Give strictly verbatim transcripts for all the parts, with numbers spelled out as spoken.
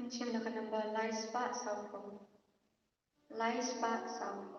Shim na ka number lai spah saw phew. Lai spah saw phew.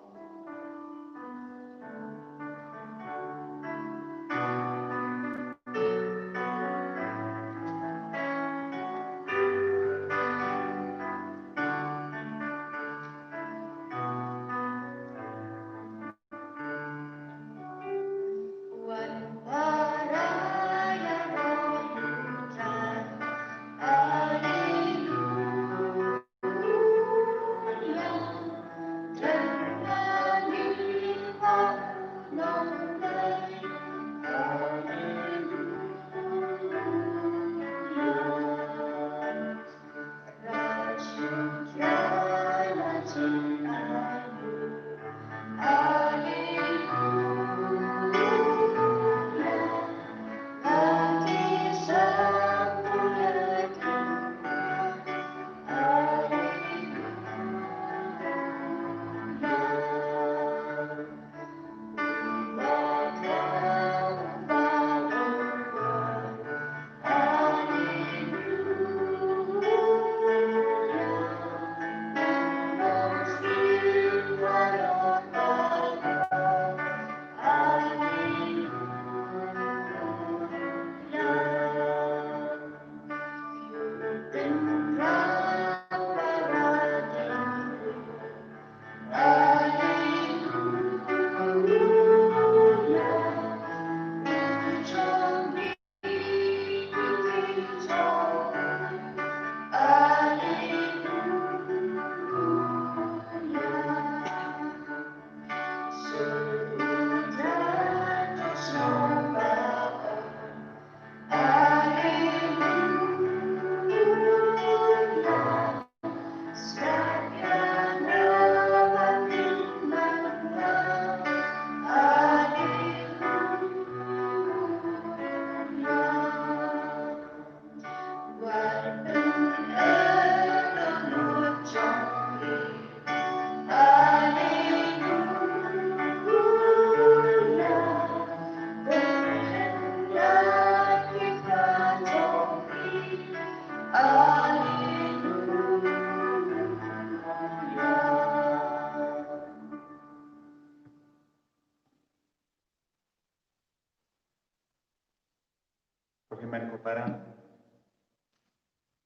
Ko hynmen ko para,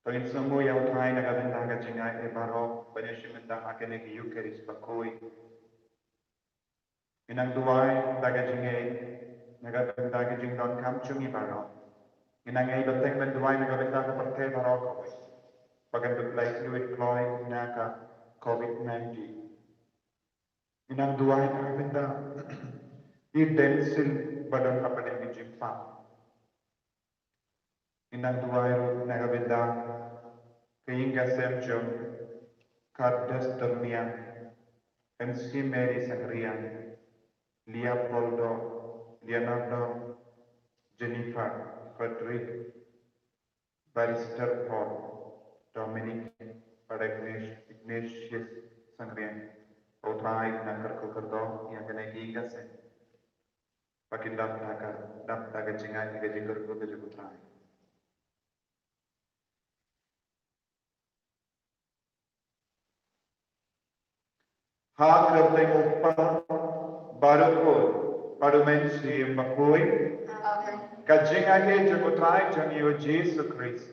to ngin sngewnguh ïa U Trai na ka bynta ka jingaiei baroh ban ïashim bynta ha kane ka Ïukharist bakhuid. Ngin nang duwai da ka jingngeit na ka bynta ka jingdonkam jong ngi baroh. Ngin nang ngeit bteng ban duwai na ka bynta ka pyrthei baroh kawei ba kan pynplai khlem kloi na ka covid nineteen. Ngin nang duwai na ka bynta i densil ba don hapdeng ka jingpang. Ngin nang duwai ruh na ka bynta ka ïing ka sem jong ka Destornia, N C Mary Sangria, Leopoldo, Leonardo, Jennifer, Frederick, Barrister Paul, Dominic, Padre Ignatius Sangria. U Trai un nang kyrkhu kyrdoh ïa kane ka ïing ka sem. Ba kin dap da ka, dap da ka jingngeit, ka jingkyrkhu ka jong U Trai. Ha ka kyrteng U Kpa, bad U Khun, bad U Mynsiem Bakhuid. Amen. Ka jingaiei jong U Trai jong ngi U Jisu Khrist,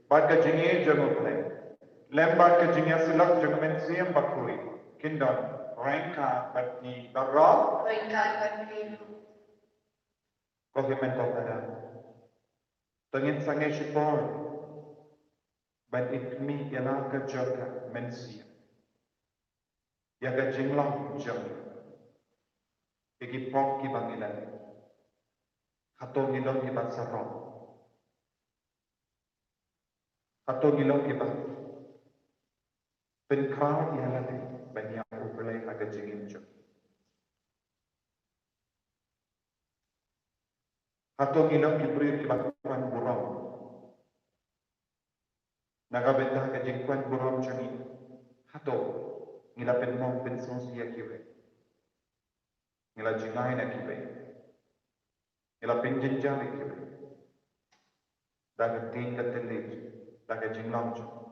bad ka jingïeit jong U Blei, lem bad ka jingïasyllok jong U Mynsiem Bakhuid, kin don ryngkat bad ngi baroh. Ryngkat bad ngi ruh. Ko hynmen ko para, to ngin sangeh shipor ban ïa khmih ïa la ka jong ka mynsiem, ïa ka jinglong jong ngi, ïa ki pop kiba ngi leh. Hato ngi long kiba sarong? Hato ngi long kiba pynkhraw ïa lade ban ïa U Blei ha ka jingim jong ngi? Hato ngi long ki briew kiba kwah burom? Na ka bynta ka jingkwah burom jong ngi, hato ngi la pynmong pynsngewsih ïa kiwei? Ngi la jngai na kiwei? Ngi la pynjynjar ïa kiwei da ka ktien ka thylliej, da ka jinglong jong ngi?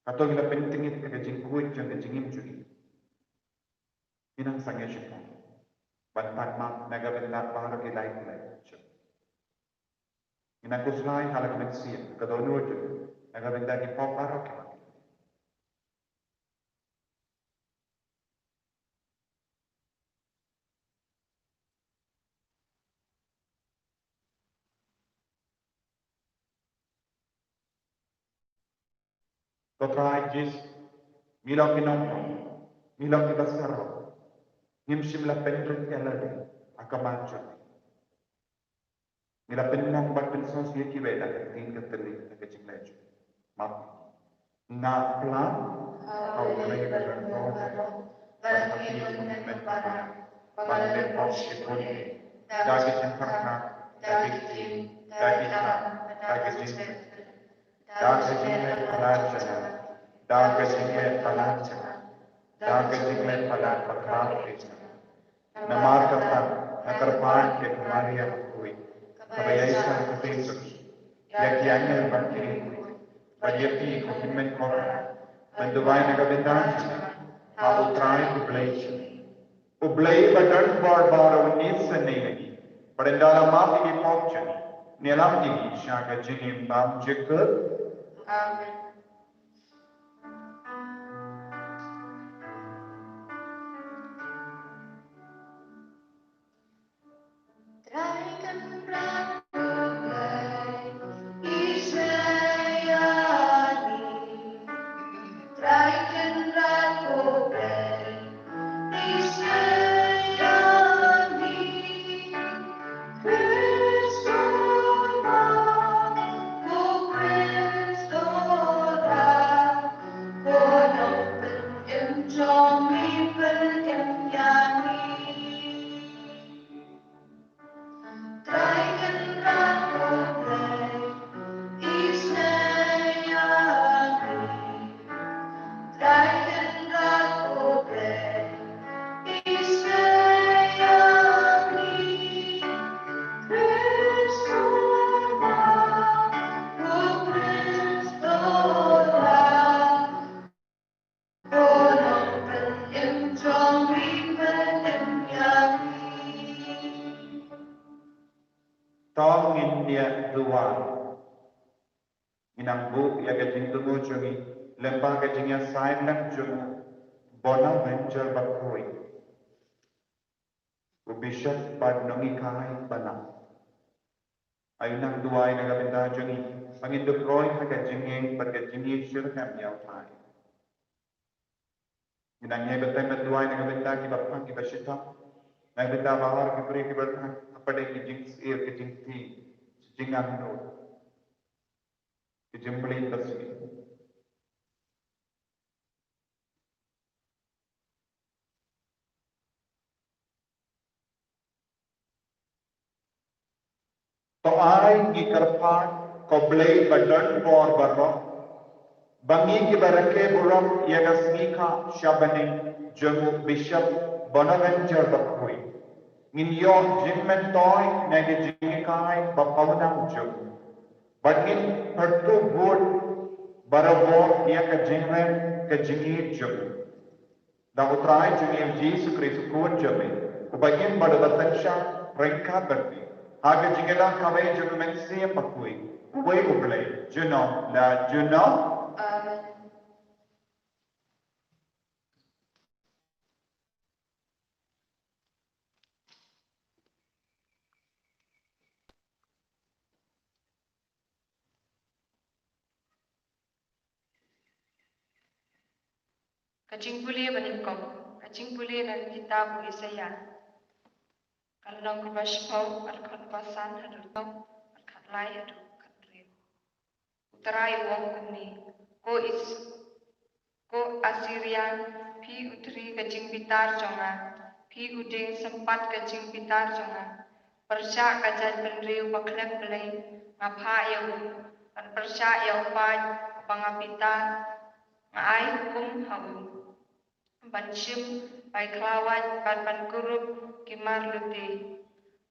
Hato ngi la pyntngit ïa ka jingkhuid jong ka jingim jong ngi? Ngi nang sangeh shipor ban pan map na ka bynta baroh ki lait lait. Ngi nang khuslai ha la ka mynsiem, ka dohnud jong ngi na ka bynta ki pop baroh ki. Ko Trai Jisu, ngi long ki nongpop, ngi long kiba sarong, ngim shym la pynrit ïa lade ha ka mal jong ngi. Ngi la pynmong bad pynsngewsih ïa kiwei da ka ktien ka thylliej da ka jingleh jong ngi. Map. Nga pla ha U Blei ba don bor baroh, bad ha phi U Mynsiem Bakhuid, ba ngan leh pop shibun, da ka jingpyrkhat, da ka ktien, da ka kam, da ka jingpynlong. Da ka jingleh palat jong nga, da ka jingleh palat jong nga, da ka jingleh palat bakla jong nga. Namar kata, nga kyrpad ïa ka Maria bakhuid, kaba ïaishah kyrteng jong ngi, ïa ki angel bad ki riewkhuid, bad ïa phi ko hynmen Kora, ban duwai na ka bynta jong ngi ha U Trai U Blei jong ngi. U Blei ba don bor baroh un ïeit sngewbha ïa ngi, bad un da la map ïa ki pop jong ngi, un ïalam ïa ngi sha ka jingim bymjukut. Amen. Trai Kynrad U Blei, isnei ïa ngi. Trai Kynrad U Blei, isnei ïa ngi. Khrist u Trai, u Khrist u Trai, ko Nongpynim jong ngi, pynim ïa ngi. Trai Kynrad U Blei, isnei ïa ngi. Trai Kynrad U Blei, isnei ïa ngi. Khrist u Trai, u Khrist u Trai, To ngin ïa duwai. Ngin nang buh ïa ka jingthmu jong ngi lyngba ka jingïasaid lang jong u Bonaventure Bakhuid, u Bishop bad nonghikai ba nang. Ai nang duwai na ka bynta jong ngi ba ngin dup roi ha ka jingngeit bad ka jingïeit shitrhem ïa u Trai. Ngin nang ïai bteng bad duwai na ka bynta kiba pang kiba shitom, na ka bynta baroh ki briew kiba rkhie hapdeng ki jingsyier ki jingkti, ki jingangnud, ki jingplie ka sngi. To ai ngi kyrpad ko Blei ba don bor baroh, ba ngi kiba rakhe burom ïa ka sngi kha sha bneng jong u Bishop Bonaventure Bakhuid ngin ïoh jingmyntoi na ka jinghikai ba pawnam jong u, bad ngin pyrthuh bud barabor ïa ka jingrem ka jingïeit jong u. Da u Trai jong ngi u Jisu Khrist u Khun jong me, uba im bad uba synshar ryngkat bad me, ha ka jingïalang kawei jong u Mynsiem Bakhuid, uwei u Blei, junom la junom. Amen. Ka jingpule banyngkong, ka jingpule na ka kitab u Isaïah. Ka lynnong kaba shiphew, ka dkhot kaba san haduh kaba khatlai haduh khathynriew. U Trai u ong kumne, ko Is, ko Assyria, phi u thri ka jingbitar jong nga, phi u dieng sympat ka jingbitar jong nga. Pyrshah ka jaitbynriew ba khlem Blei, nga phah ïa u, bad pyrshah ïa u paid ba nga bitar, nga ai hukum ha u ban shim bai khlawait bad ban kurup ki mar lute,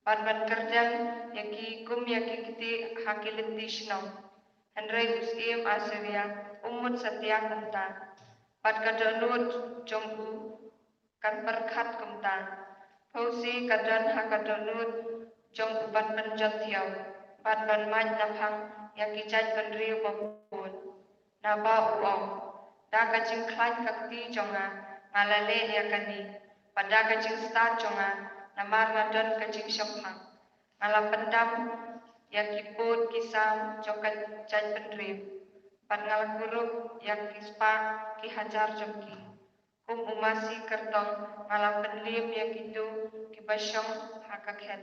bad ban kyrdem ïa ki kum ïa ki ktieh ha ki lynti shnong. Hynrei u syiem Assyria um mut satia kumta, bad ka dohnud jong u kan pyrkhat kumta. Phewse ka don ha ka dohnud jong u ban pynjot thiaw bad ban mad naphang ïa ki jaitbynriew babun. Naba u ong, da ka jingkhlaiñ ka kti jong nga, nga la leh ïa kane, bad da ka jingstad jong nga, namar nga don ka jingshemphang, nga la pyndam ïa ki pud ki sam jong ka jaitbynriew, bad nga la kurup ïa ki spah ki hajar jong ki. Kum u masi kyrtong nga la pynliem ïa kito kiba shong ha ka khet.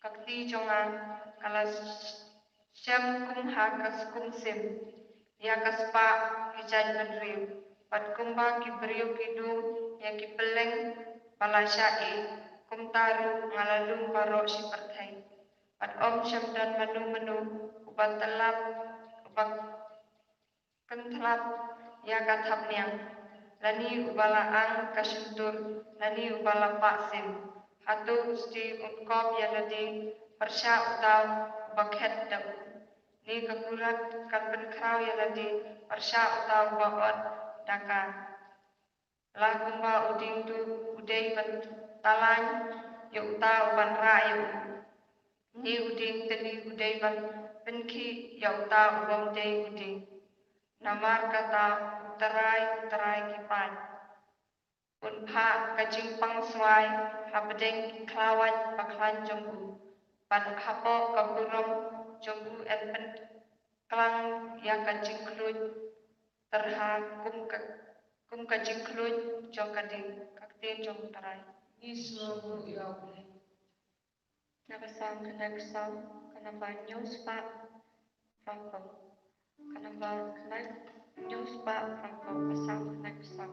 Ka kti jong nga ka la shem kum ha ka skum sim ïa ka spah ki jaitbynriew, bad kumba ki briew ki dum ïa ki pylleng ba la shah ïeh, kumta ruh nga la lum baroh shi pyrthei. Bad ym shym don mano mano uba tyllap, uba kynthlap ïa ka thapniang, lane uba la ang ka shyntur, lane uba la pah sim. Hato u stieh un kop ïa lade pyrshah uta uba khet da u, ne ka kurat kan pynkhraw ïa lade pyrshah uta uba ot da ka? La kumba u dieng tuh u dei ban talain ïa uta uban rah ïa u, ne u dieng tylli u dei ban pynkhih ïa uta u bym dei u dieng. Namar kata, u Trai, u Trai ki paid, un phah ka jingpang swai hapdeng ki khlawait bakhlaiñ jong u, bad hapoh ka burom jong u yn pynklang ïa ka jingkhluit tyrha kum ka, kum ka jingkhluit jong ka dieng. Ka ktien jong u Trai. Ngi sngewbha ïa u Blei. Na ka Salm khyndai phew saw, ka namba hynñiew spah phra phew. Ka namba khyndai, hynñiew spah phra phew, ka Salm khyndai phew saw.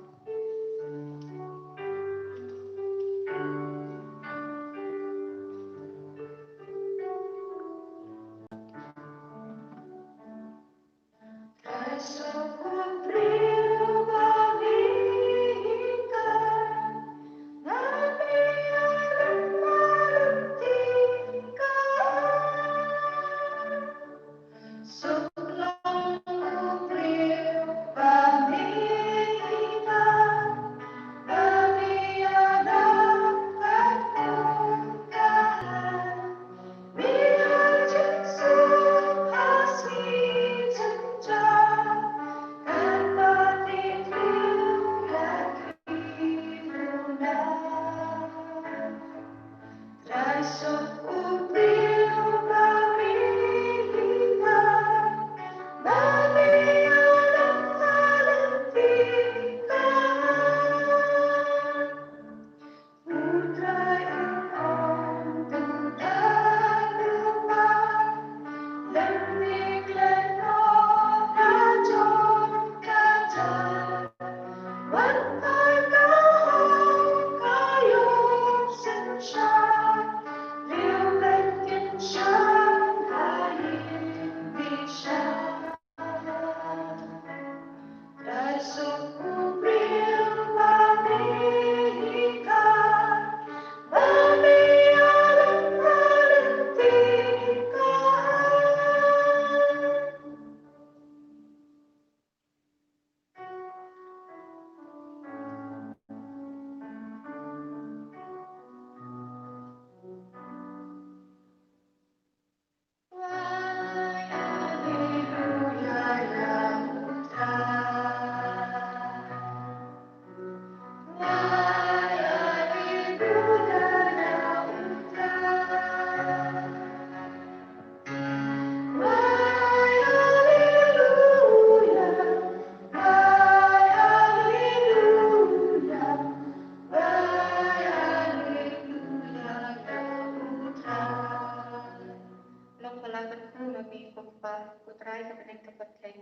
Long ba la kyrkhu ma me ko Kpa, ko Trai ka bneng ka pyrthei,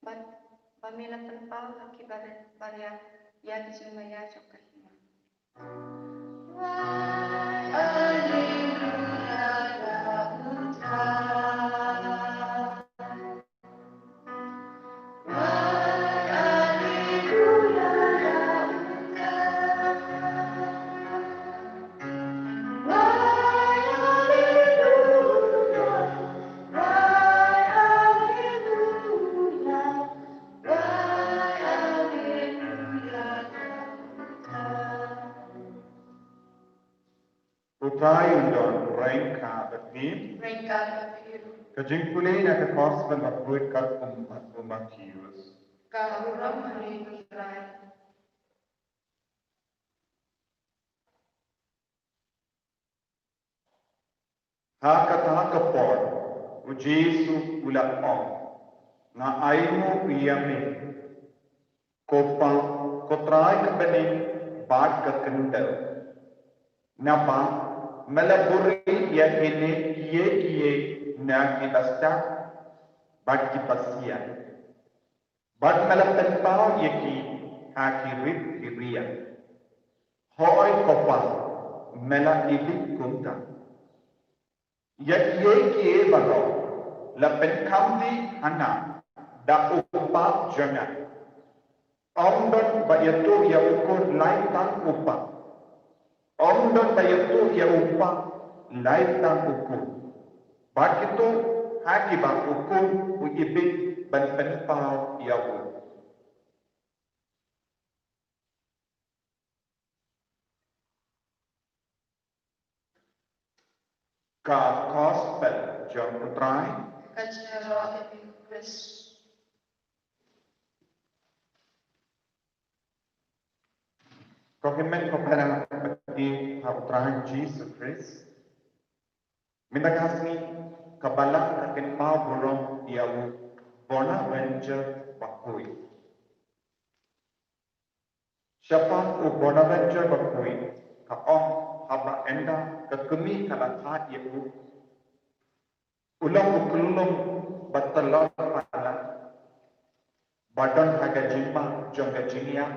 bad ba me la pynpaw ha ki barit baria ïa ki jingmaïa jong ka hima. Ka jingpule na ka Gospel bakhuid katkum u Mathaios. Ka burom ha me ko Trai. Ha kata ka por, u Jisu u la ong, nga ainguh ïa me, ko Pa, ko Trai ka bneng bad ka khyndew. Naba me la buhrieh ïa kine kiei kiei na ki bastad bad ki basiah. Bad me la pynpaw ïa ki ha ki rit ki riat. Hooid ko Pa, me la ïeit kumta. Ïa kiei kiei baroh la pynkham dih ha nga da u Kpa jong nga. Ym don ba ïathuh ïa u Khun lai tang u Kpa. Ym don ba ïathuh ïa u Kpa lai tang u Khun. Ba kito ha kiba u Khun u ibit ban pynpaw ïa u. Ka Gospel jong u Trai. Ka jingïaroh ïa me ko Khrist. Ko hynmen ko para bangeit ha u Trai Jisu Khrist. Mynta ka sngi ka Balang ka kynmaw burom ïa u Bonaventure bakhuid. Shaphang u Bonaventure bakhuid ka ong, haba ynda ka kmie ka la thait ïa u, u long u khyllung ba tlot palat, ba don ha ka jingma jong ka jingïap,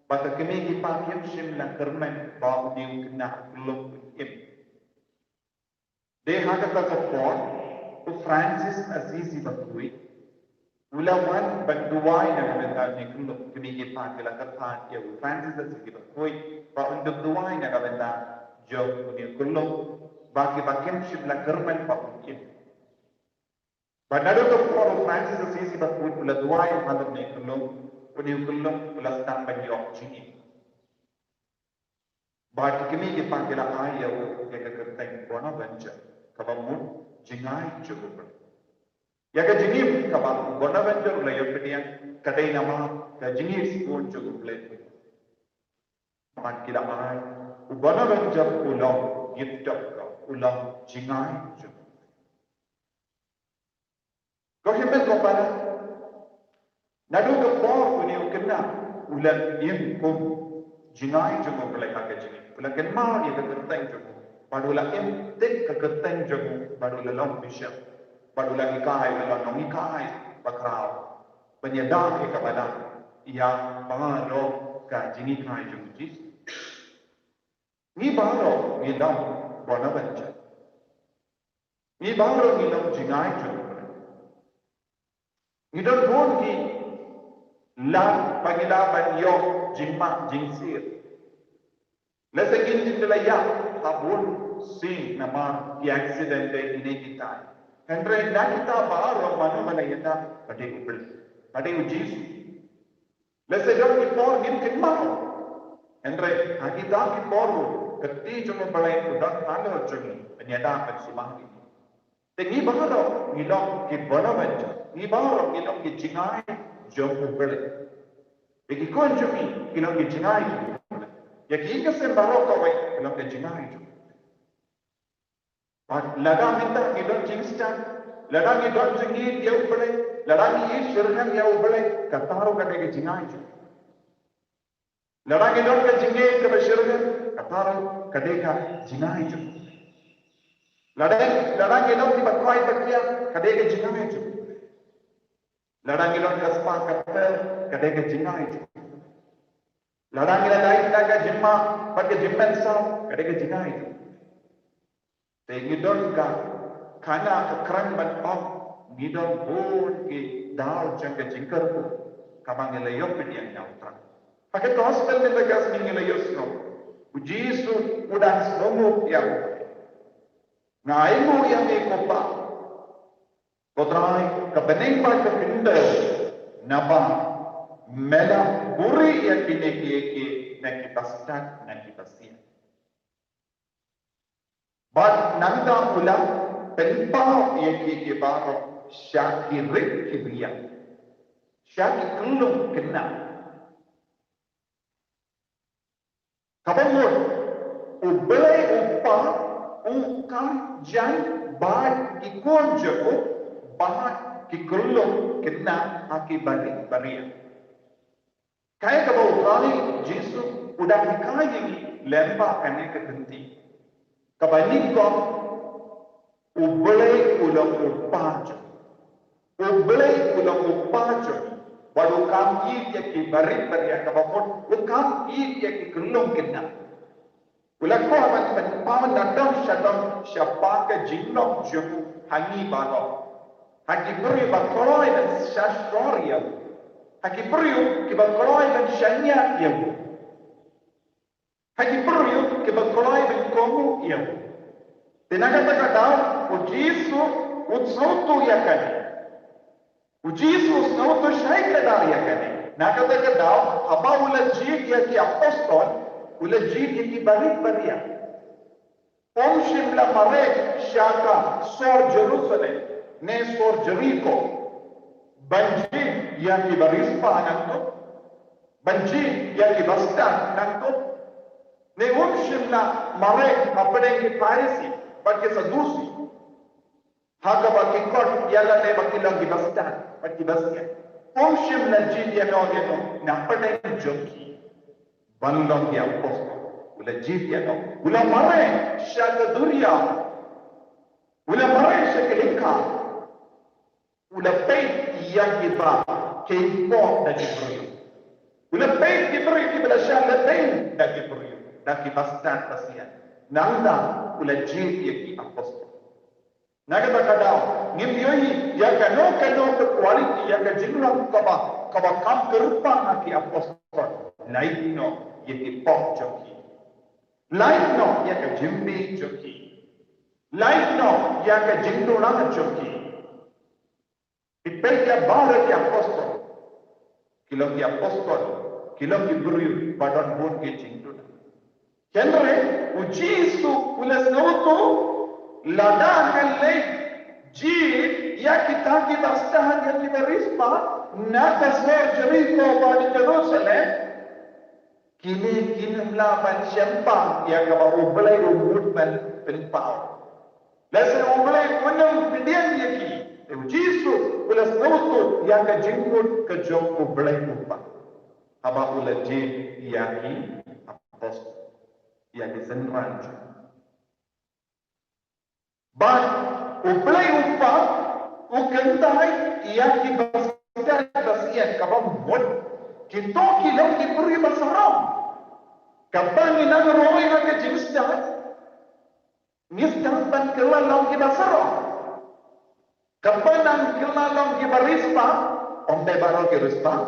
ba ka kmie ki kpa kim shym la kyrmen ba u dei u khyllung u im. Dei ha kata ka por u Francis Assisi bakhuid u la wan ban duwai na ka bynta u khyllung. Ki kmie ki kpa ki la kyrpad ïa u Francis Assisi bakhuid ba un duwai na ka bynta jong u khyllung ba kiba kim shym la kyrmen ba un im. Bad naduh ka por u Francis Assisi bakhuid u la duwai ha u khyllung, u khyllung u la sdang ban ïoh jingim. Bad ki kmie ki kpa ki la ai ïa u ïa ka kyrteng Bonaventure, kaba mut jingai jong U Blei. Ïa ka jingim kaba u Bonaventure u la ïoh pdiang ka dei namar ka jingïeit sbun jong U Blei. Bad ki la ai u Bonaventure u long gift of God, u long jingai jong U Blei. Ko hynmen ko para, naduh ka por une u khynnah u la im kum jingai jong U Blei ha ka jingim. U la kynmaw ïa ka kyrteng jong u bad u la im tik ka kyrteng jong u bad u la long bishop bad u la hikai, u la long nonghikai bakhraw ban ïada ïa ka Balang ïa baroh ka jinghikai jong u Jisu. Ngi baroh ngi long Bonaventure. Ngi baroh ngi long jingai jong U Blei. Ngi don bun ki lad ba ngi lah ban ïoh jingmah jingsir. Lehse ngin jin la ïap ha bun sien namar ki accident te kine kitai. Hynrei na kita baroh mano ba la ïada? Ba dei U Blei, ba dei U Jisu. Lehse don ki por ngim kynmaw. Hynrei ha kita ki por ruh ka kti jong U Blei ka don halor jong ngi ban ïada ban sumar ïa ngi. Te ngi baroh ngi long ki Bonaventure, ngi baroh ngi long ki jingai jong U Blei. Ïa ki khun jong ngi ki long ki jingai jong U Blei. Ïa ki ïing ki sem baroh kawei ki long ki jingai jong U Blei. Bad lada mynta ngi don jingstad, lada ngi don jingïeit ïa U Blei, lada ngi ïeit shitrhem ïa U Blei, kata ruh ka dei ka jingai jong U Blei. Lada ngi don ka jingïeit kaba shitrhem, kata ruh ka dei ka jingai jong U Blei. Lada, lada ngi don kiba khwai ba kiar, ka dei ka jingai jong U Blei. Lada ngi don ka spah ka teh, ka dei ka jingai jong U Blei. Lada ngi la dei da ka jingma bad ka jingmynsaw, ka dei ka jingai jong U Blei. Te ngi don ka khana ka kren ban ong ngi don bun ki daw jong ka jingkyrkhu kaba ngi la ïoh pdiang na U Trai. Ha ka gospel mynta ka sngi ngi la ïohsngew u Jisu u dang sngewnguh ïa u. Nga ainguh ïa me ko Pa, ko Trai ka bneng bad ka khyndew, naba me la buhrieh ïa kine kiei kiei na ki bastad na ki basiah. Bad nangta u la pynpaw ïa ki, ki baroh sha ki rit ki riang, sha ki khyllung khynnah. Kaba mut, U Blei U Kpa u kam jan bad ki khun jong u bad ki khyllung khynnah ha ki barit baria. Kaei kaba U Trai Jisu u dang hikai ïa ngi lyngba kane ka kynti. Kaba nyngkong, U Blei u long U Kpa jong ngi. U Blei u long U Kpa jong ngi. Bad u kam ïeit ïa ki barit baria, kaba mut u kam ïeit ïa ki khyllung khynnah. U la kwah ban pynpaw nadong shadong shaphang ka jinglong jong u ha ngi baroh. Ha ki briew ba kloi ban shahshkor ïa u. Ha ki briew kiba kloi ban shaniah ïa u. Ha ki briew kiba kloi ban kohnguh ïa u. Te na kata ka daw, U Jisu u sngewthuh ïa kane. U Jisu u sngewthuh shai kdar ïa kane. Na kata ka daw, haba u la jied ïa ki apostol, u la jied ïa ki barit baria. Um shym la mareh sha ka sor Jerusalem ne sor Jeriko ban jied ïa ki barispa nangto, ban jied ïa ki bastad nangto. Ne um shym la mareh hapdeng ki Pharisi bad ki Sadusi ha kaba ki khot ïa lade ba ki long ki bastad bad ki basian. Um shym la jied ïano ïano na pdeng jong ki ban long ki apostol. U la jied ïano, u la mareh sha ka duriaw, u la mareh sha ka lyngkha. U la peit ïa kiba kynkoh da ki briew. U la peit ki briew kiba la shah lade da ki briew, da ki bastad basian. Nangta u la jied ïa ki apostol. Na kata ka daw, ngim ïohi ïa kano kano ka quality, ïa ka jinglong kaba, kaba kam kyrpang ha ki apostol. Lait noh ïa ki pop jong ki. Lait noh ïa ka jingmih jong ki. Lait noh ïa ka jingduna jong ki. Phi peit ïa baroh ki apostol. Ki long ki apostol, ki long ki briew ba don bun ki jingduna. Hynrei U Jisu u la sngewthuh, lada ngan leit jied ïa kita ki bastad, ïa ki barispa na ka sor Jeriko bad Jerusalem, kine kin ym lah ban shem pat ïa kaba U Blei u mut ban pynpaw. Lehse U Blei un ym pdiang ïa ki. Te U Jisu u la sngewthuh ïa ka jingmut ka jong U Blei U Kpa haba u la jied ïa ki apostol, ïa ki synran jong u. Bad U Blei U Kpa u kyntait ïa ki bastad basian, kaba mut kito ki long ki briew ba sarong. Kaba ngi nang roi ha ka jingstad, ngi stad ban kylla long kiba sarong. Kaba nang kylla long kiba riewspah, ym dei baroh ki riewspah.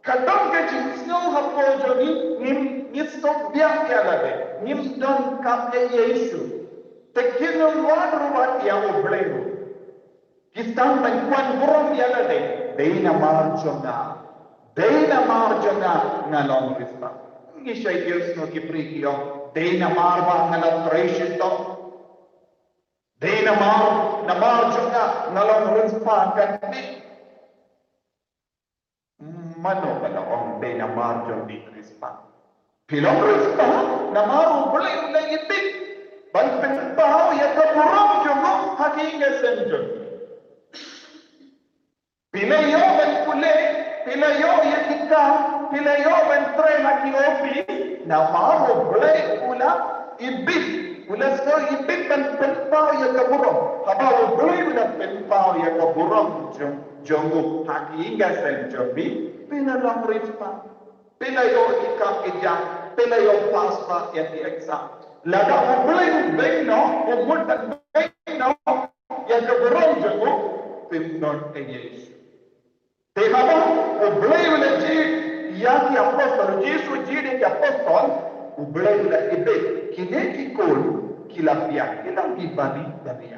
Ka don ka jingsngew hapoh jong ngi, ngim, ngi sngewbiang ïa lade, ngim donkam ïa Ïa Jisu. Te kin ym wad ruh wat ïa U Blei ruh. Ki sdang ban wan burom ïa lade, dei namar jong nga. Dei namar jong nga nga long riewspah. Ngi shait ïohsngew ki briew ki ong, dei namar ba nga la trei shitom. Dei namar, namar jong nga nga long riewspah, kan dei. Mano ba la ong dei namar jong phi riewspah? Phi long riewspah namar U Blei u la ïeit ban pynpaw ïa ka burom jong u ha ki ïing ki sem jong u. Phi la ïoh ban pule, phi la ïoh ïa ki kam, phi la ïoh ban trei ha ki ophis, namar U Blei u la ïeit, u la sngew ïeit ban pynpaw ïa ka burom. Haba U Blei u la pynpaw ïa ka burom jong, jong u ha ki ïing ki sem jong phi, phi la long riewspah. Phi la ïoh ki kam ki jam, phi la ïoh pass ïa ki exam. Lada U Blei u beiñ noh, u mut ban beiñ noh ïa ka burom jong u, phim don ei ei shuh. Te haba U Blei u la jied ïa ki apostol, U Jisu u jied ïa ki apostol, U Blei u la ïeit, kine ki khun ki la biang, ki la biang bari bari.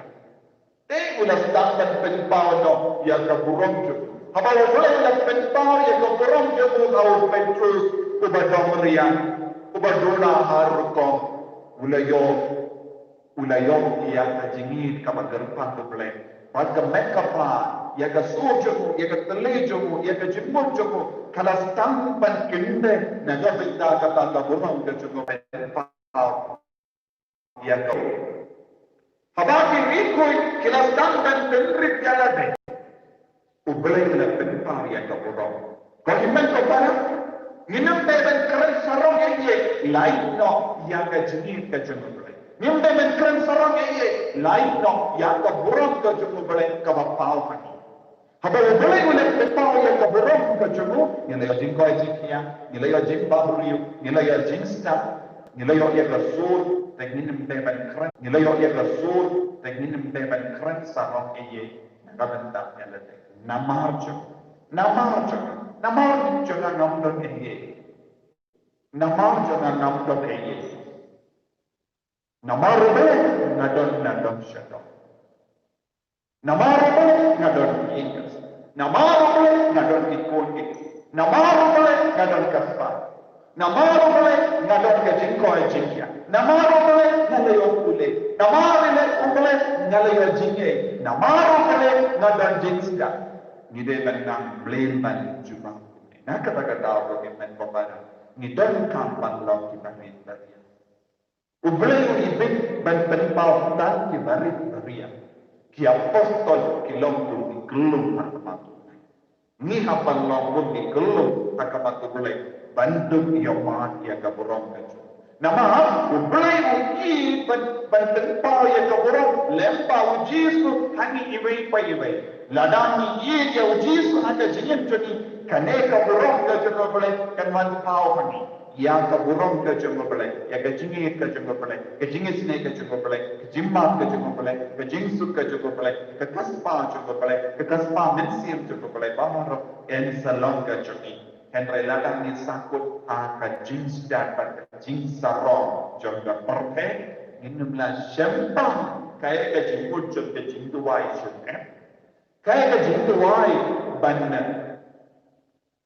Te u la sdang ban pynpaw noh ïa ka burom jong u. Haba U Blei u la pynpaw ïa ka burom jong u ha u Petrus, uba dom riang, uba duna ha rukom, u la ïoh U la ïoh ïa ka jingïeit kaba kyrpang U Blei. Bad ka met ka phad, ïa ka sur jong u, ïa ka thylliej jong u, ïa ka jingmut jong u, ka la sdang ban kyndit na ka bynta kata ka burom ka jong U Blei. Pynpaw ïa ka. Haba ki ri khuid ki la sdang ban pynrit ïa lade, U Blei u la pynpaw ïa ka burom. Ko hynmen ko para, ngim dei ban kren sarong ïa ei ei, lait noh ïa ka jingïeit ka jong U Blei. Ngim dei ban kren sarong ïa ei ei, lait noh ïa ka burom ka jong U Blei kaba paw ha ngi. Haba U Blei u la pynpaw ïa ka burom ka jong u, ngi la ïoh jingkoit jingkhiah, ngi la ïoh jingbam briew, ngi la ïoh jingstad, ngi la ïoh ïa ka sur, te ngim dei ban kren, ngi la ïoh ïa ka sur, te ngim dei ban kren sarong ei ei. Na ka bynta ïa lade. Namar jong, namar jong, namar jong nga ngam don ei ei. Namar jong nga ngam don ei ei. Namar U Blei nga don, nga don shadoh. Namar U Blei nga don ki ïing ki sem. Namar U Blei nga don ki khun ki kti. Namar U Blei nga don ka spah. Namar U Blei nga don ka jingkoit jingkhiah. Namar U Blei nga la ïoh pule. Namar U Blei nga la ïoh jingeh. Namar U Blei nga don jingstad. Ngi dei ban nang blame ban jubab. Na kata ka daw ko hynmen ko para, ngi donkam ban long kiba rit ba ïeit. U Blei u ibit ban pynpaw tang kiba rit ba ïeit. Ki apostol ki long kum ki khyllung ha khmat U Blei. Ngi hap ban long kum ki khyllung ha khmat U Blei ban dup ïohmad ïa ka burom ka jong u. Namar U Blei u ibit ban, ban pynpaw ïa ka burom lem bad U Jisu ha ngi iwei pa iwei. Lada ngi ïeit ïa U Jisu ha ka jingim jong ngi, kane ka burom ka jong U Blei kan wan paw ha ngi. Ïa ka burom ka jong U Blei, ïa ka jingïeit ka jong U Blei, ka jingisynei ka jong U Blei, ka jingmap ka jong U Blei, ka jingsuk ka jong U Blei, ka kyrpang jong U Blei, ka kyrpang mynsiem jong U Blei, ba marwei yn sa long ka jong ngi. Hynrei lada ngi sangkut ha ka jingstad bad ka jingsarong jong ka pyrthei, ngin ym lah shem ba kaei ka jingmut jong ka jingduwai jong ngi. Kaei ka jingduwai ban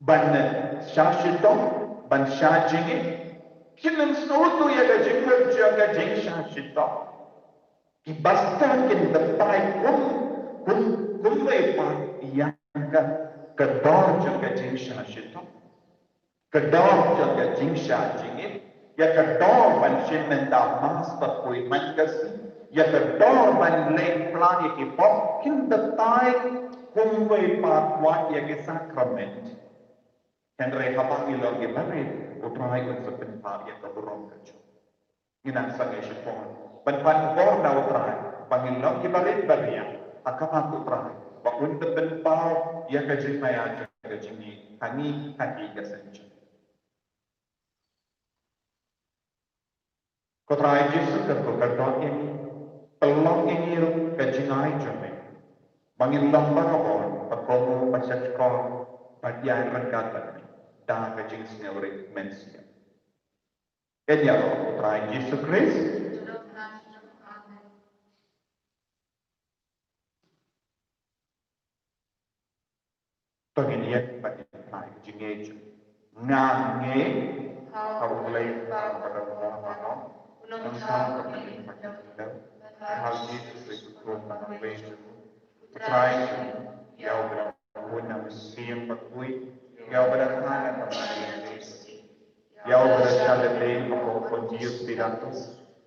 ban shah shitom, ban shah jingeh. Kin ym sngewthuh ïa ka jingmut jong ka jingshah shitom. Ki bastad kin batai kum, kum, kumwei pat ïa ka, ka dor jong ka jingshah shitom. Ka dor jong ka jingshah jingeh. Ïa ka dor ban shim mynta mass bad poi man ka sngi. Ïa ka dor ban leit plan ïa ki pop kin batai kumwei pat wat ïa ki sakrament. Hynrei haba ngi long kiba rit, U Trai un sa pynpaw ïa ka burom ka jong u. Ngi nang sangeh shaphang ban pan bor na U Trai ba ngin long kiba rit ba rit ha khmat U Trai, ba un sa pynpaw ïa ka jingmaïa jong ka jong ngi ha ngi ha ki ka seng jong ngi. Ko Trai Jisu, kyrkhu kyrdoh ïa ngi, pynlong ïa ngi ruh ka jingai jong me, ba ngin long barabor ba kohnguh, ba shahshkor, ba ïaid ryngkat bad me da ka jingsngewrit mynsiem. Ïa, ïa, ko Trai Jisu Khrist. To ngin ïeng bad ngin phai jingngeit. Nga ngeit ha U Blei Kpa uba don bor baroh, nongthaw bad nongpynim baroh, ha U Jisu Khrist u Trai jong U Trai jong ngi, ïa uba la bun na u Mynsiem Bakhuid, ïa uba la kha na ka Maria Theisotti, ïa uba la shah lade ha u Pontius Pilatus,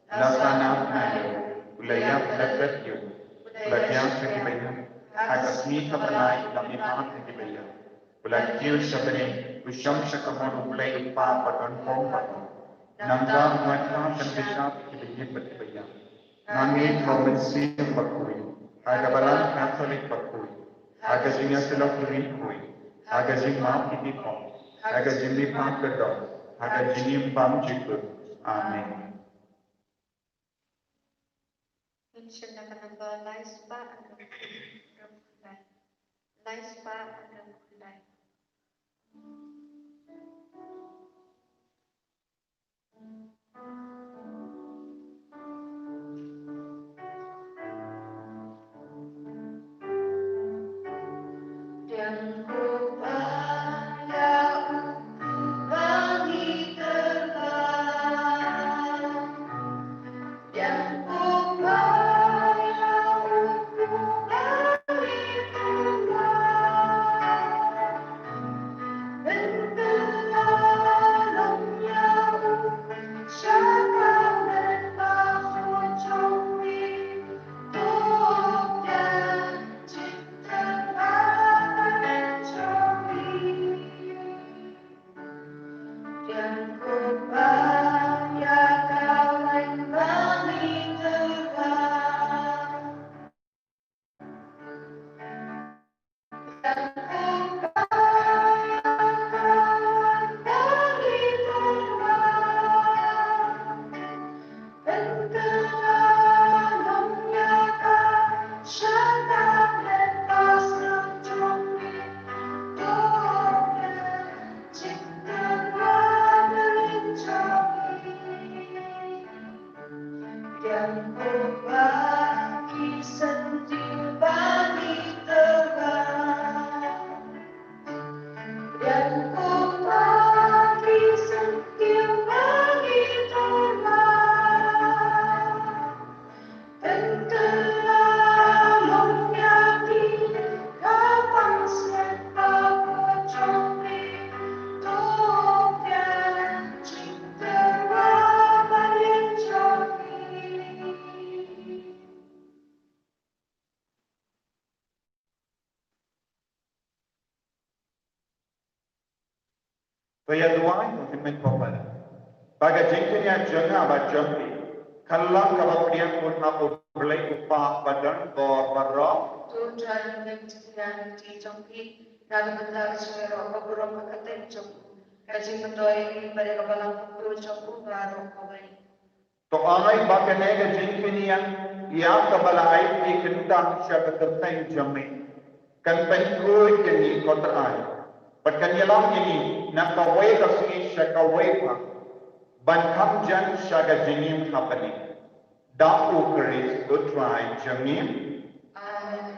la sah na bneng, u la ïap, u la klet, u la thiah sha ki baïap, ha ka sngi ka bnai u la mihpat sha ki baïap, u la kiew sha bneng, u shong sha kamon U Blei U Kpa uba don bor baroh. Nangta un wan pat ban bishar ïa ki baïap bad ki baïap. Nga ngeit ha u Mynsiem Bakhuid, ha ka Balang Katholik bakhuid, ha ka jingïasyllok ïa ki riewkhuid, ha ka jingmap ïa ki pop, ha ka jingmihpat ka doh, ha ka jingim bymjukut. Amen. Ngin shim na ka number lai spah hynriew phew lai. Lai spah hynriew phew lai. To ïa duwai, ko hynmen ko para, ba ka jingpynïaid jong nga bad jong phi kan long kaba pdiang ha U Blei U Kpa badonbor baroh. To Trai, men jingpynïaid jong phi na ka bynta ka jingïaroh ka burom ha ka kyrteng jong u, ka jingmyntoi bad ka balang jong u baroh kawei. To ai ba kane ka jingpynïaid ïa kaba la ai phi kyntang sha ka kyrteng jong me kan pynkhuid ïa ngi, ko Trai, bad kan ïalam ïa ngi na kawei ka sngi sha kawei pat ban kham jan sha ka jingim ha bneng. Da U Khrist U Trai jong ngi. Amen.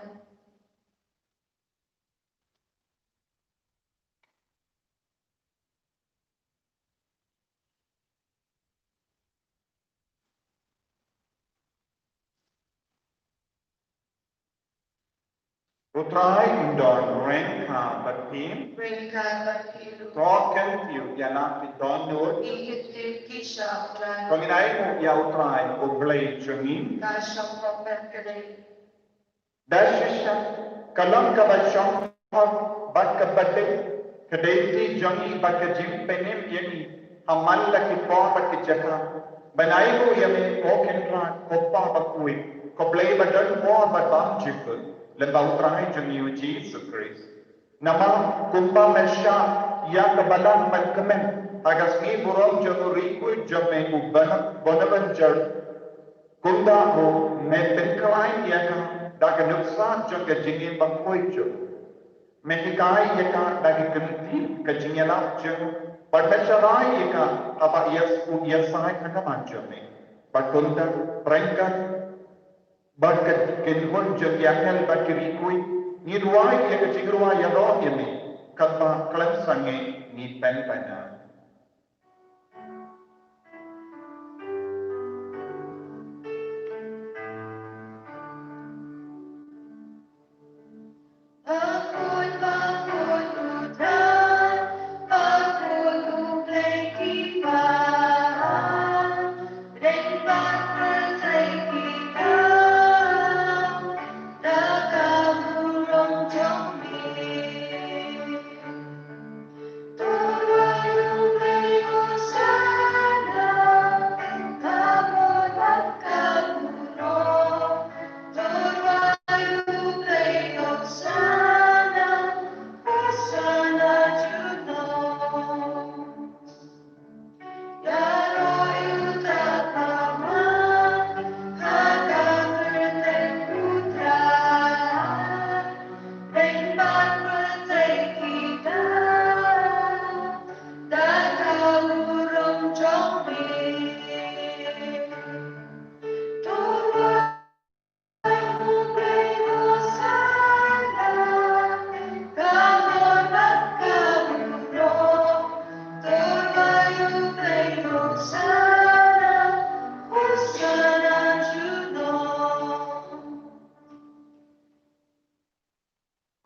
U Trai un don ryngkat bad phi. Ryngkat bad phi ruh. To kyntiew ïa la ki dohnud. Ki kyntiew ki sha U Trai. To ngin ai nguh ïa U Trai U Blei jong ngi. Ka shong pat ka dei. Da shisha ka long kaba shongkun bad kaba dei, ka dei ti jong ngi bad ka jingpynim ïa ngi ha man la ki por bad ki jaka, ban ai nguh ïa me, ko Kynrad, ko Kpa bakhuid, ko Blei badonbor bad bymjukut, lem bad U Trai jong ngi U Jisu Khrist. Namar kumba me shah ïa ka balang ban kmen ha ka sngi burom jong u riewkhuid jong me u Bon-, Bonaventure, kumta ruh me pynkhlaiñ ïa ka da ka nuksa jong ka jingim bakhuid jong u. Me hikai ïa ka da ka kyntiew ka jingïalap jong u bad me sharai ïa ka haba ïas-, u ïasaid ha khmat jong me. Bad kumta ryngkat bad ka kynhun jong ki angel bad ki riewkhuid, ngi duwai ïa ka jingrwai ïaroh ïa me, katba khlem sangeh ngi pynpaw.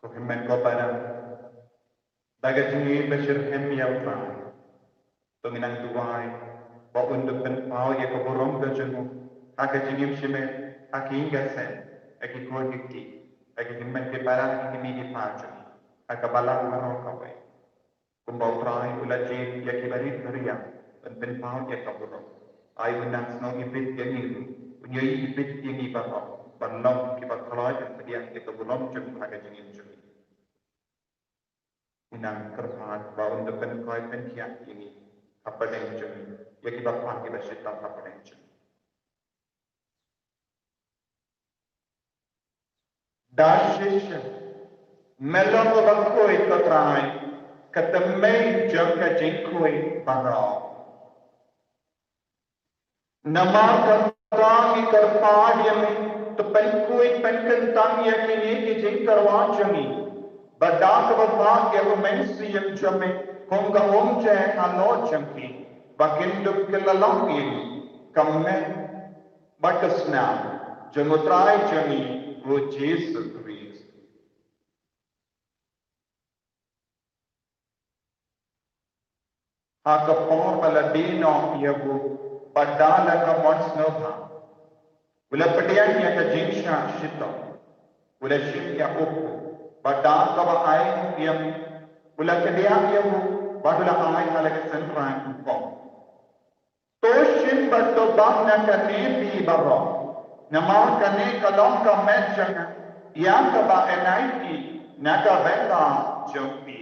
Ko hynmen ko para, da ka jingim ba shitrhem ïa U Trai, to ngin nang duwai ba un da pynpaw ïa ka burom ka jong u ha ka jingim shimet, ha ki ïing ki sem, ha ki khun ki kti, ha ki hynmen ki para, ha ki kmie ki kpa jong ngi, ha ka balang baroh kawei. Kumba U Trai u la jied ïa ki barit bariat ban pynpaw ïa ka burom, ai un nang snoh ibit ïa ngi ruh, un ïohi ibit ïa ngi baroh ban long kiba kloi ban pdiang ïa ka burom jong u ha ka jingim jong ngi. Un nang kyrpad ba un da pynkhuid pynkhiah ïa ngi hapdeng jong ngi, ïa kiba pan kiba shitom hapdeng jong ngi. Da shisha me long uba khuid, ko Trai, ka tymmen jong ka jingkhuid baroh. Namar kata ngi kyrpad ïa me, to pynkhuid pynkyntang ïa kine ki jingkyrwai jong ngi, ba da kaba phah ïa u Mynsiem jong me kum ka umjai halor jong ki, ba kin dup kylla long ïa ngi ka met bad ka snam jong U Trai jong ngi U Jisu Khrist. Ha ka por ba la die noh ïa u, bad da la ka mon sngewbha, u la pdiang ïa ka jingshah shitom, u la shim ïa u kpu, bad da kaba ai nguh ïa me, u la kdiah ïa u, bad u la ai ha la ka synran u kong. To shim bad to bam na kane phi baroh, namar kane ka long ka met jong nga ïa kaba yn ai phi na ka bynta jong phi.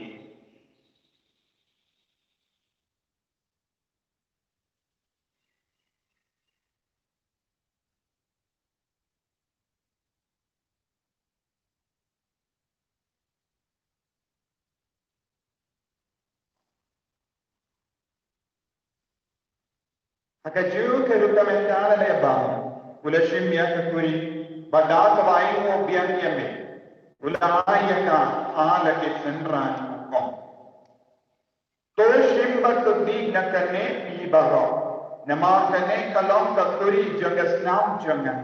Ha kajuh ka rukom mynta la dei ba u la shim ïa ka kuri, bad da kaba ainguh biang ïa me, u la ai ïa ka ha la ki synran u kong. To shim bad to bih na kane phi baroh, namar kane ka long ka kuri jong ka snam jong nga,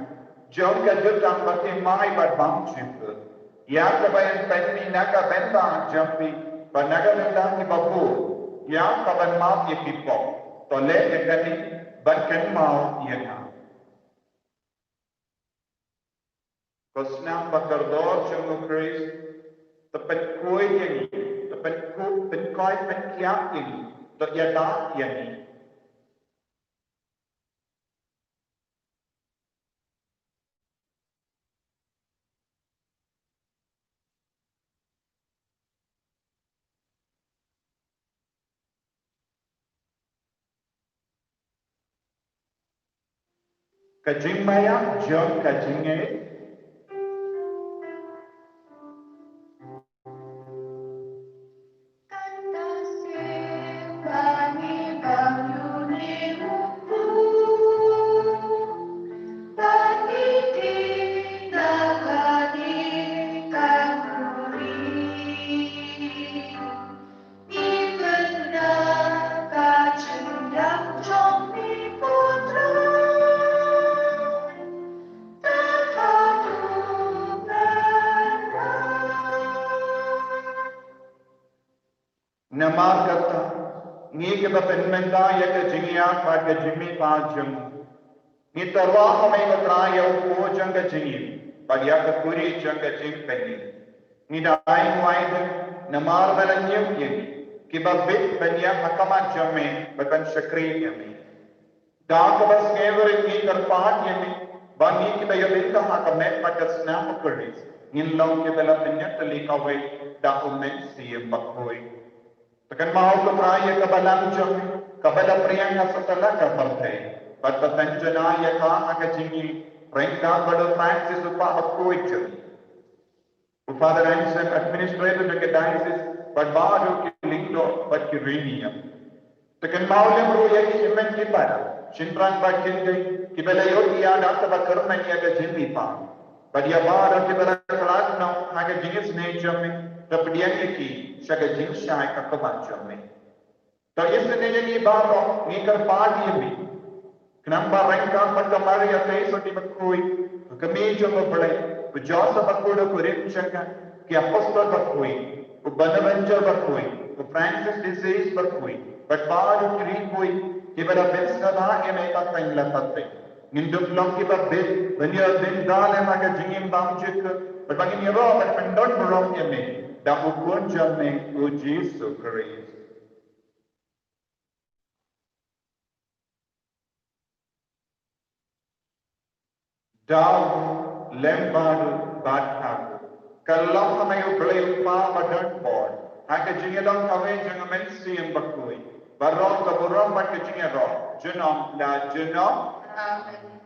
jong ka jutang ba thymmai bad bymjukut, ïa kaba yn pynmih na ka bynta jong phi bad na ka bynta kiba bun, ïa kaban map ïa ki pop. To leh ïa kane ban kynmaw ïa nga. Ko snam ba kordor jong u Khrist, to pynkhuid ïa ngi, to pynkhuid, pynkhuid, pynkhiah ïa ngi, to ïada ïa ngi. Ka jingmaïa jong ka jingngeit. Namar kata, ngi kiba pynmynta ïa ka jingïap bad ka jingmihpat jong u, ngi tyrwa ha me ko Trai ïa u kpu jong ka jingim bad ïa ka kuri jong ka jingpynim. Ngi da ai nguai de namar ba la ñiew ïa ngi kiba bit ban ïaid ha khmat jong me bad ban shakri ïa me. Da kaba sngewrit ngi kyrpad ïa me ba ngi kiba ïa bynta ha ka met bad ka snam u Khrist ngin long kiba la pynïatylli kawei da u Mynsiem Bakhuid. To kynmaw ko Trai ïa ka balang jong me kaba la pdiang ha satlak ka pyrthei bad to pynjynjar ïa ka ha ka jingim ryngkat bad u Francis u Pap bakhuid jong me, u Father Anselm, administrator jong ka diocese, bad baroh ki lyngdoh bad ki riewniam. To kynmaw lem ruh ïa ki hynmen ki para, shynrang bad kynthei kiba la ïoh ïa da kaba kyrmen ïa ka jingmihpat. Bad ïa baroh kiba la khlad noh ha ka jingisynei jong me, to pdiang ïa ki sha ka jingshai kaba jong me. To isynei ïa ngi baroh, ngi kyrpad ïa me. Khnang ba ryngkat bad ka Maria Theisotti bakhuid, ka kmie jong u Blei, u Joseph bakhuid, u kurim jong ka, ki apostol bakhuid, u Bonaventure bakhuid, u Francis de Sales bakhuid, bad baroh ki riewkhuid kiba la pynsngewbha ïa me pateng la pateng, ngin dup long kiba bit ban ïa bynta lem ha ka jingim bymjukut, bad ba ngin ïaroh bad pyndonburom ïa me da u Khun jong me u Jisu Khrist. Da u, lem bad u, bad ha u. Ka long ha me u Blei u Kpa badonbor, ha ka jingïadon kawei jong u Mynsiem Bakhuid, baroh ka burom bad ka jingïaroh junom la junom. Amen.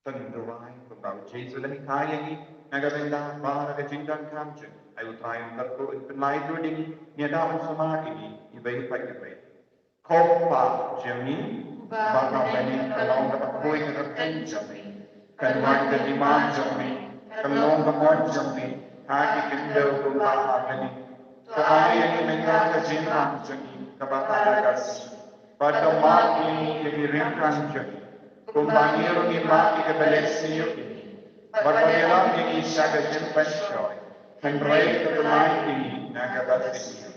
Tang duwai kumba u Jisu u la hikai ïa ngi, na ka bynta baroh ka jingdonkam jong ngi. Ai u Trai un kyrkhu un pynlait ruh ïa ngi, ne da un sumar ïa ngi iwei pa iwei. Ko Kpa jong ngi ba ha bneng, ka long kaba khuid ka kyrteng jong me. Kan wan ka hima jong me, kan long ka mon jong me ha ki khyndew kumba ha bneng. To ai ïa ngi mynta ka jingkam jong ngi kaba ha ka sngi. Bad to map ïa ngi ïa ki ryngkang jong ngi, kumba ngi ruh ngi map ïa kiba leh sniew ïa ngi. Bad wat ïalam ïa ngi sha ka jingpynshoi, hynrei to pyllait ïa ngi na kaba sniew.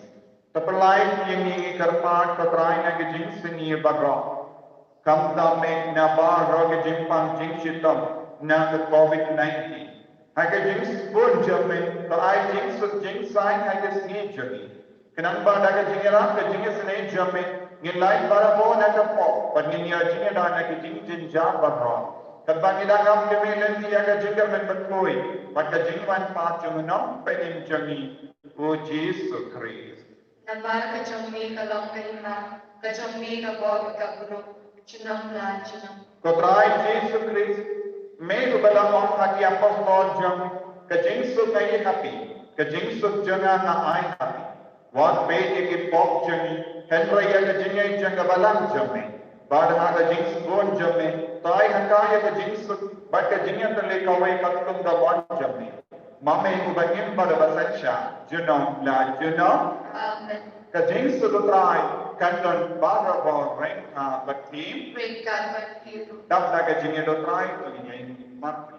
To pyllait ïa ngi, ngi kyrpad ko Trai, na ka jingsniew baroh, khamtam eh na baroh ka jingpang jingshitom na ka Covid nineteen. Ha ka jingsbun jong me, to ai jingsuk jingsaiñ ha ka sngi jong ngi. Khnang ba da ka jingïarap ka jingisynei jong me, ngin lait barabor na ka pop, bad ngin ïoh jingïada na ka jingjynjar baroh. Katba ngi dang ap kmie lynti ïa ka jingkyrmen bakhuid, bad ka jingwan pat jong u Nongpynim jong ngi, u Jisu Khrist. Namar ka jong me ka long ka hima, ka jong me ka bor bad ka burom, junom la junom. Ko Trai Jisu Khrist, me uba la ong ha ki apostol jong me, ka jingsuk nga ai ha phi, ka jingsuk jong nga nga ai ha phi. Wat peit ïa ki pop jong ngi, hynrei ïa ka jingngeit jong ka balang jong me. Bad ha ka jingsbun jong me, to ai ha ka ïa ka jingsuk, bad ka jingïatylli kawei katkum ka mon jong me. Ma me uba im bad uba synshar, junom la junom. Amen. Ka jingsuk u Trai kan don barabor ryngkat bad phi. Ryngkat bad phi ruh. Dap da ka jingïeit u Trai, to ngin ïaid markhmat.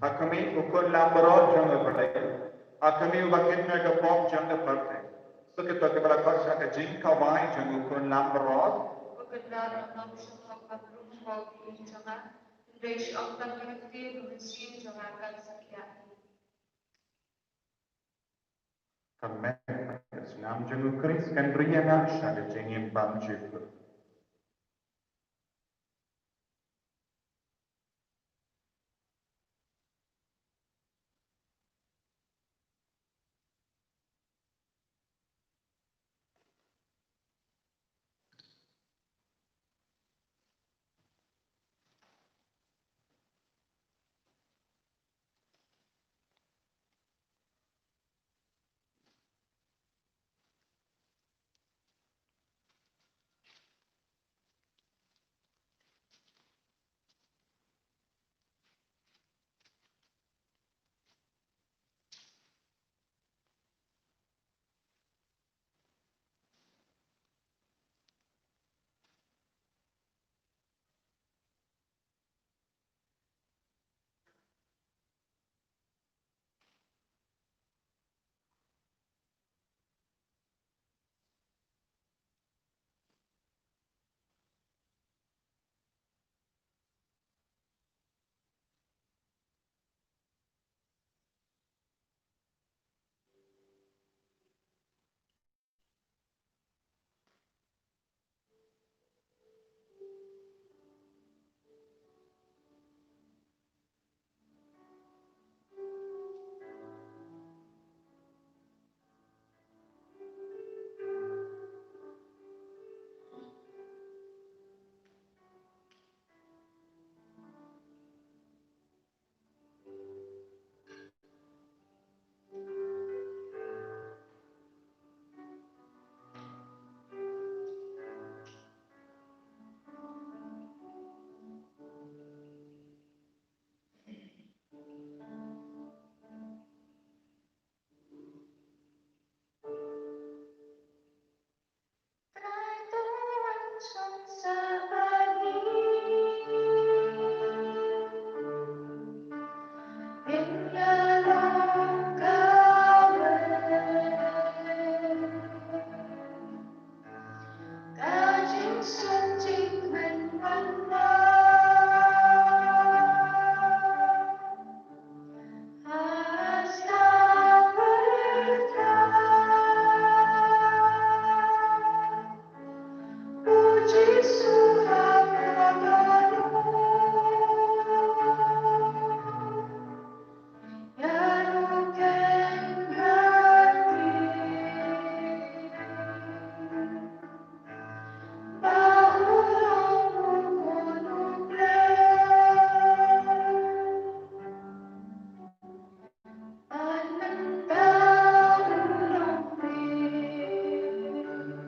Ha khmih, u khun langbrot jong U Blei. Ha khmih, uba kynnoh ïa ka pop jong ka pyrthei. Suk ïa kito kiba la khot sha ka jingkhawai jong u khun langbrot. Ko Kynrad, ym shym hok ban rung sha ki jong nga, hynrei shu ong tang ïa kata, ka mynsiem jong nga kan sa khiah. Ka met bad ka snam jong U Khrist kan ri ïa nga sha ka jingim bymjukut.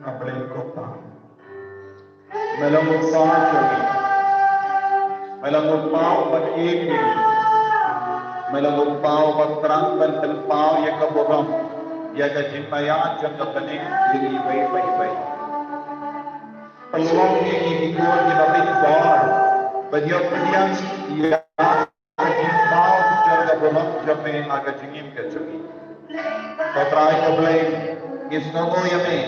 Khublei ko Pa. Me long u Pa jong ngi. Me long u Pa uba ïeit ïa ngi. Me long u Pa uba thrang ban pynpaw ïa ka burom, ïa ka jingmaya jong ka bneng ïa ngi iwei pa iwei. Pynlong ïa ngi ki khun kiba bit bor ban ïoh pdiang ïa ka jingmut jong ka burom jong me ha ka jingim ka jong ngi. Ko Trai ko Blei, ngi sngewnguh ïa me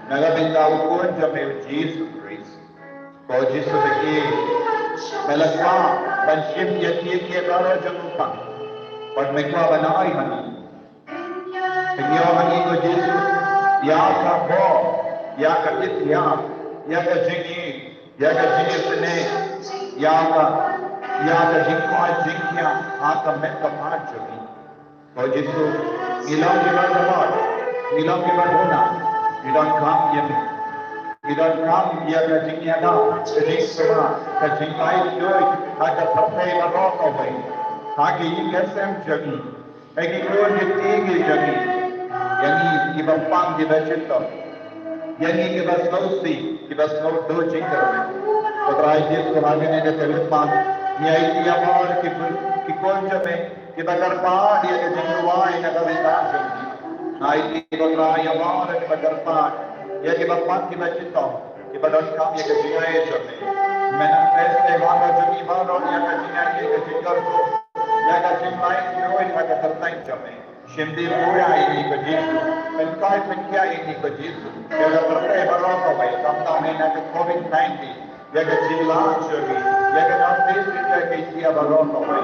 na ka bynta u Khun jong me u Jisu Khrist. Ko Jisu, me la kwah ban shim ïa ki, ïa ki baroh jong u Kpa. Bad me kwah ban ai ha ngi, pynïoh ha ngi ko Jisu ïa ka bor, ïa ka ithuh, ïa ka jingïeit, ïa ka jingïeit, ïa ka, ïa ka jingkoit jingkhiah ha ka met ka phad jong ngi. Ko Jisu, ngi long kiba dap, ngi long kiba duna, ngi donkam ïa me. Ngi donkam ïa ka jingïada, ka jingsumar, ka jinglaitluid ha ka pyrthei baroh kawei. Ha ki ïing ki sem jong ngi, ha ki khun ki kti ki jong ngi, ïa ngi kiba pang kiba shitom, ïa ngi kiba sngewsih kiba sngewthuh jingkyrmen. Ko Trai Jisu, ha kane ka taïew Khristmas, ngi aiti ïa baroh ki, ki khun jong me kiba kyrpad ïa ka jingduwai na ka bynta jong ngi. Ngi aiti ko Trai ïa baroh kiba kyrpad, ïa kiba pang kiba shitom, kiba donkam ïa ka jingaiei jong me. Me nang peit ïa baroh jong ngi baroh, ïa ka jingaiei, ïa ka jingkyrkhu, ïa ka jinglaitluid ha ka kyrteng jong me. Shim bynta ïa ngi ko Jisu. Pynkoit pynkhiah ïa ngi ko Jisu, ïa ka pyrthei baroh kawei, khamtam na ka covid nineteen, ïa ka jinglah jong ngi, ïa ka nongpynim, ïa ka ïa baroh kawei.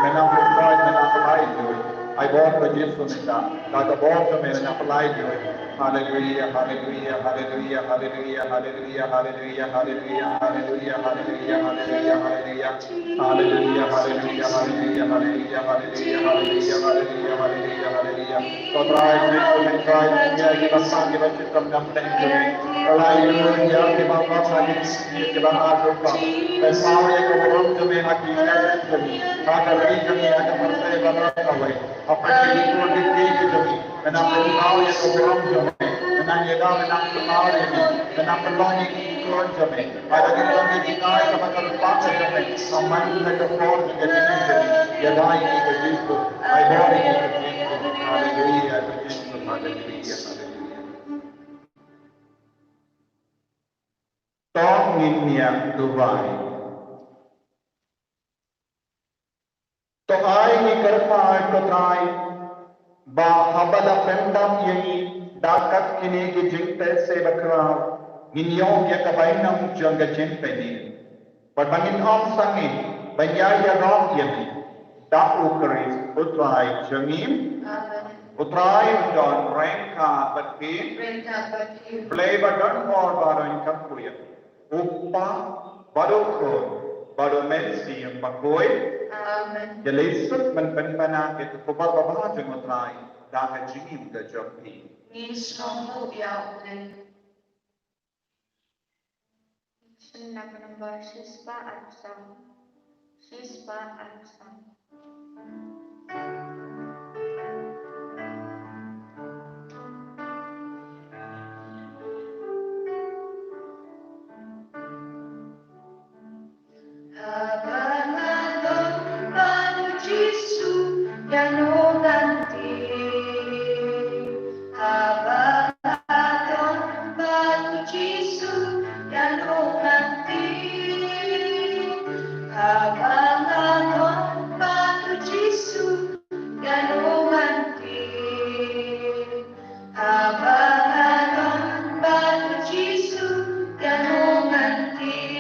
Me nang pynkoit, me nang pyllait ïa ngi. Ai bor ko Jisu mynta, da ka bor jong me me nang pyllait ïa ngi. Haleluia, haleluia, haleluia, haleluia, haleluia, haleluia, haleluia, haleluia, haleluia, haleluia, haleluia. Haleluia, haleluia, haleluia, haleluia, haleluia, haleluia, haleluia, haleluia. Ko Trai, ko Trai, ko Trai, ïa kiba pang kiba shitom na pdeng jong ngi. Haleluia, kiba pang kiba shitom, kiba asuh pang. Pynpaw ïa ka burom jong me ha ki jong ngi, ha ka ri jong ngi, ha ka pyrthei baroh kawei. Hapdeng ki khun ki kti ki jong ngi, me nang pynpaw ïa ka burom jong me, me nang ïada, me nang pynpaw ïa ngi, me nang pynlong ïa ki khun jong me. Ai da ki khun ki jingaiei kaba kyrpad jong me, amai da ka por jong ka jingim jong ngi, ïada ïa ngi ko Jisu, ai bor ïa ngi ko Jisu. Haleluia ko Jisu, haleluia, haleluia. To ngin ïa duwai. To ai ngi kyrpad ko Trai, ba haba la pyndap ïa ngi da kat kine ki jingthoh bakhraw, ngin ïoh ïa ka bainong jong ka jingpynim. Bad ba ngin ym sangeh ban ïa ïarap ïa me, da u Khrist u Trai jong ngi. Amen. U Trai un don ryngkat bad phi. Ryngkat bad phi. Blei ba don bor baroh un kyrkhu ïa phi. U Kpa, bad u Khun, bad u Mynsiem Bakhuid. Amen. Ïa leit suk ban pynbna ïa ka khubor babha jong u Trai da ka jingim ka jong phi. Ngi sngewnguh ïa u Blei. Shisha number shispah arphew san. Shispah arphew san. Haba nga don bad u Jisu, ïano ngan tip? Haba nga don bad u Jisu, ïano ngan tip? Haba nga don bad u Jisu, ïano ngan tip? Haba nga don bad u Jisu, ïano ngan tip?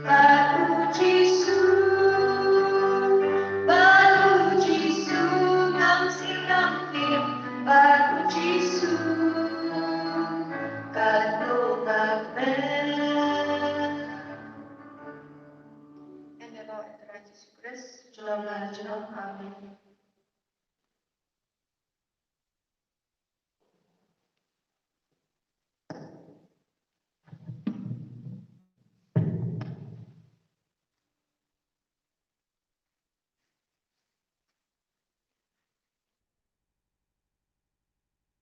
Bad u Jisu, bad u Jisu, ngam sngewthuh, bad u Jisu katno nga kmen. Ïa ka kyrteng u Trai Jisu Khrist, jong nga, jong nga. Amen.